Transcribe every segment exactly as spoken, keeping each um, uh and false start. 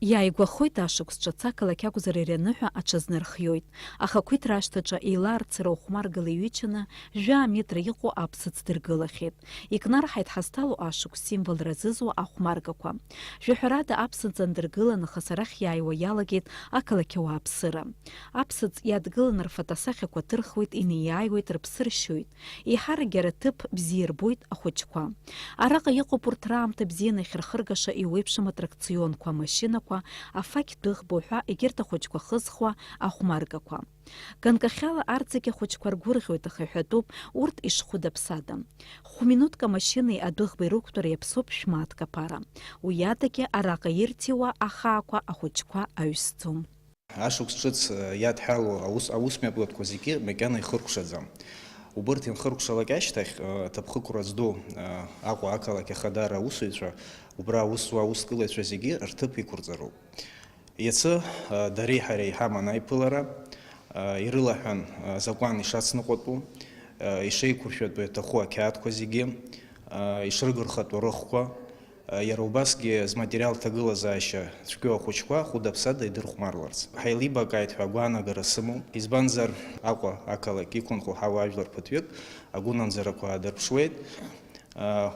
Иааигәахоит ашықәс ҿаца ақалақь акәзар иара аныҳәа аҽазнархиоит. Ахақәиҭра ашҭаҿы еилаарцыра ухәмаргала иҩычаны, жәаа метра иҟоу аԥсыӡ дыргылахьеит. Икнарҳаит ҳазҭало ашықәс символра зызуа ахәмаргақәа. Жәаҳәарада аԥсыӡ андыргыланы хасарахь иааиуа иалагеит ақалақь ауааԥсыра. Аԥсыӡ иадгыланы рфотосахьақәа ҭырхуеит, инеиааиуеит, рыԥсы ршьоит. Еиҳаракгьы ара ҭыԥ бзиа ирбоит ахәыҷқәа. Араҟа иҟоуп урҭ раамҭа бзианы иахьырхыргаша еиуеиԥшым атракционқәа, амашьынақәа, афақь дәыӷба уҳәа егьырҭ ахәыҷқәа хызхуа ахәмаргақәа. Ганкахьала арҭ зегьы ахәыҷқәа ргәырӷьоит, аха иҳәатәуп урҭ ишхәыдаԥсада. Хә-минуҭк амашьынеи адәыӷбеи рықәтәара иаԥсоуп шә-мааҭк аԥара. Уи адагьы араҟа ирҭиуа ахаақәа ахәыҷқәа аҩсӡом. Ашықәс ҿыц, э, иадҳәалоу аус, аусмҩаԥгатәқәа зегьы макьана ихыркәшаӡам. Убырҭ инхыркәшалак ашьҭахь, э, аҭыԥхықәра зду, э, Аҟәа ақалақь Ахадара аусзуҩцәа, убра аус зуа аускылаҩцәа зегьы рҭыԥ иқәырҵароуп. Иацы, э, дареи ҳареи иҳаман аиԥылара, э, ирылаҳәан, э, азакәан ишацныҟәатәу, э, ишеиқәыршәатәу иаҭаху ақьаадқәа зегьы, э, ишрыгырхатәу рыхқәа, Иара убасгьы зматериал ҭагылазаашьа цәгьоу ахәыҷқәа хәыда-ԥсада идырхәмарларц. Ҳаилибакааит ҳәа агәаанагара сымоуп, избанзар, Аҟәа ақалақь иқәынхо ҳауаажәлар ԥыҭҩык агәынамӡарақәа аадырԥшуеит.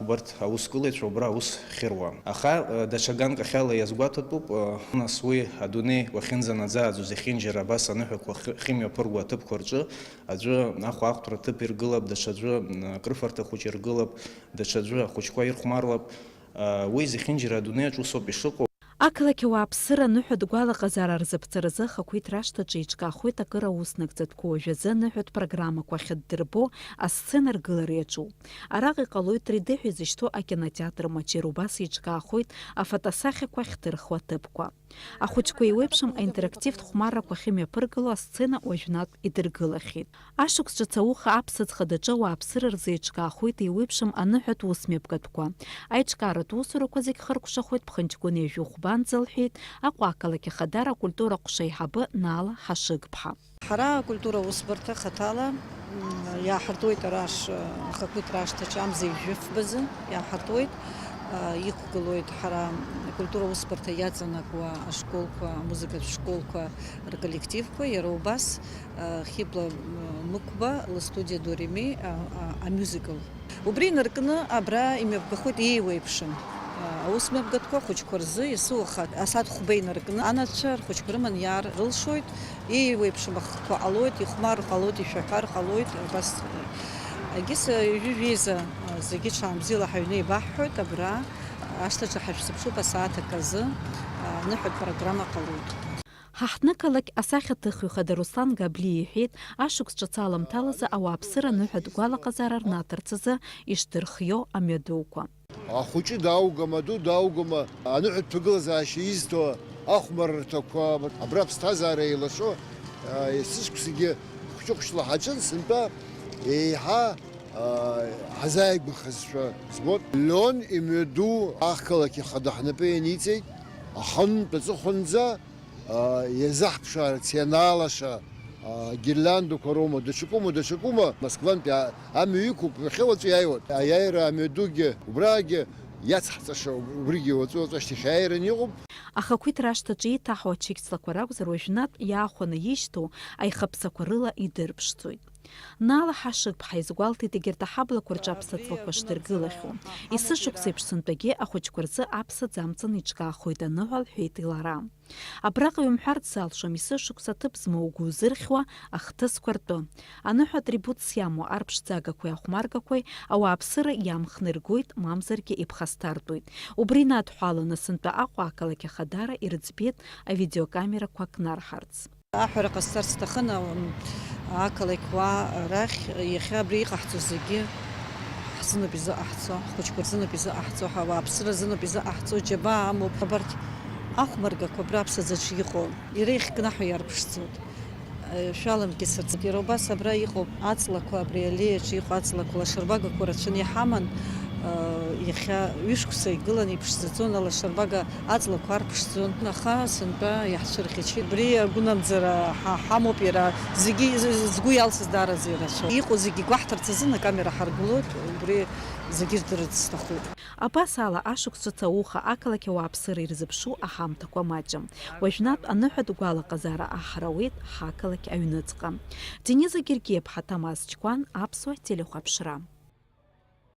Убарҭ аускылаҩцәа убра аус хьыруа. Аха, даҽа ганкахьала иазгәаҭатәуп, нас уи адунеи уахьынӡанаӡааӡо зехьынџьара абас аныҳәақәа хы-, хьымҩаԥырго аҭыԥқәа рҿы аӡәы ахәаахәҭра ҭыԥ иргылап, даҽаӡәы, м, акрыфарҭа хәыҷы иргылап, даҽаӡәы ахәыҷқәа ирхәмарлап. Уи зехьынџьара адунеи аҿы усоуп ишыҟоу. Ақалақь ауааԥсыра аныҳәатә гәалаҟазаара рзаԥҵаразы ахақәиҭра ашҭаҿы еиҿкаахоит акыр аус нагӡатәқәа, уажәазы аныҳәатә программақәа ахьыддырбо асцена ргылара иаҿуп. Араҟа иҟалоит три дэ ҳәа изышьҭоу акинотеатр маҷ, иара убас еиҿкаахоит афотосахьақәа ахьҭырхуа аҭыԥқәа. Ахәыҷқәа еиуеиԥшым аинтерактивтә хәмаррақәа ахьымҩаԥыргало асцена уажәнатә идыргылахьеит. Ашықәс ҿыц ауха аԥсаӡ хадаҿы ауааԥсыра рзы еиҿкаахоит еиуеиԥшым аныҳәатә усмҩаԥгатәқәа. Аиҿкааратә усурақәа зегь хыркәшахоит Ԥхынҷкәын ҩажәи хәбанӡа, лҳәеит Аҟәа ақалақь Ахадара акультура аҟәша аиҳабы Наала Ҳашыгԥҳа. Ҳара акультура усбарҭа хаҭала, м, иааҳартуеит ара аш-, ахақәиҭра ашҭаҿы амза ҩажәи фбазы иааҳартуеит. А, иқәгылоит ҳара акультура усбарҭа иаҵанакуа ашколқәа, амузыкатә школқәа рколлективқәа, иара убас Хьыбла Мықәба лыстудиа Дореми, а, а, амюзикл. Убри инаркны абра имҩаԥгахоит еиуеиԥшым, а, аус мҩаԥгатәқәа ахәыҷқәа рзы, иацы уаха асааҭ хәба инаркны анацәа рхәыҷқәа рыман иаар рылшоит, еиуеиԥшым ахқәа ҟалоит, ихәмар ҟалоит, ишәаҳәар ҟалоит, абас, а, егьыс, а, ҩажәи жәеиза, а, зегьы ҽаанбзиала ҳаҩны еибаҳҳәоит, абра ашҭаҿы ҳашәзыԥшуп асааҭ акы азы, а, аныҳәатә программа ҟалоит. Ҳаҳҭнықалақь асахьаҭыхҩы хада Руслан Габлиа иҳәеит, ашықәс ҿаца аламҭалазы ауааԥсыра аныҳәатә гәалаҟазаара рнаҭарц азы ишдырхио амҩадуқәа. Ахәыҷы даугама, аду даугама, аныҳәатә ҭагылазаашьа изҭо ахәмаррҭақәа, абра аԥсҭазаара еилашо, а, есышықәсагьы хәҷы-хәыҷла ҳаҿын, сынтәа еиҳа, а, ҳазааигәахазшәа збоит. Леон имҩаду ақалақь ахада ҳнапы ианиҵеит, ахантә аҵыхәанӡа, а, иазаҳԥшаарц ианаалаша, а, гирлиандақәа роума, даҽакума, даҽакума, Москвантәи а-, амҩа иқәуп, иахьа уаҵәы иааиуеит. Аиааира амҩадугьы, убрагьы иацҳҵаша, убригьы уаҵәы-уаҵәы ашьҭахь аиааираны иҟоуп. Ахақәиҭра ашҭаҿы еиҭаҳау ачықьҵлақәа ракәзар, уажәнатә иаахәаны ишьҭоу аихаԥсақәа рыла идырԥшӡоит. Наала Ҳашыгԥҳа изгәалҭеит егьырҭ аҳаблақәа рҿы аԥсаҵлақәа шдыргылахьоу. Есышықәса еиԥш сынтәагьы ахәыҷқәа рзы аԥсаӡ амҵан еиҿкаахоит аныҳәа, лҳәеит лара. Абраҟа иумҳәарц залшом, есышықәса аҭыԥ змоу угәы узырхьуа ахҭысқәа ртәы. Аныҳәа атрибутс иамоу арԥшӡагақәеи ахәмаргақәеи ауааԥсыра иамхны иргоит, мамзаргьы иԥхасҭартәуеит. Убри инадҳәаланы сынтәа Аҟәа ақалақь ахадара ирыӡбеит авидеокамерақәа кнарҳарц. Аҳәара ҟасҵарц сҭахын, ам, ақалақь уаа рахь, иахьа абри иҟаҳҵо зегьы ҳзыноуп изыҟаҳҵо, ҳхәыҷқәа рзыноуп изыҟаҳҵо, ҳауааԥсыра азыноуп изыҟаҳҵо, џьабаа амоуп. Абарҭ ахәмаргақәа абра аԥсаӡаҿы иҟоу, иара иахькнаҳау иарԥшӡоит. Шәаламкьысырц, иара убас абра иҟоуп аҵлақәа, абри аллеиаҿы иҟоу аҵлақәа лашарбагақәа рацәаны иҳаман, иахьа ҩышықәса игылан иԥшӡаӡон, алашарбага аҵлақәа арԥшӡон, аха сынтәа иаҳцәырӷьычит. Абри агәынамӡара ҳа-, ҳамоуп, иара зегьы з-, згәы иалсыз даараӡа ирацәоуп. Иҟоу зегьы гәаҳҭарц азын акамера ҳаргылоит, убри Зегьы рдырырц сҭахуп. Абас ала, ашықәс ҿыц ауха ақалақь ауааԥсыра ирзыԥшу аҳамҭақәа маҷым. Уажәнатә аныҳәатә гәалаҟазаара аҳаруеит ҳақалақь аҩныҵҟа. Дениза Гергиаԥҳа, Ҭамаз Чкәан, Аԥсуа телехәаԥшра.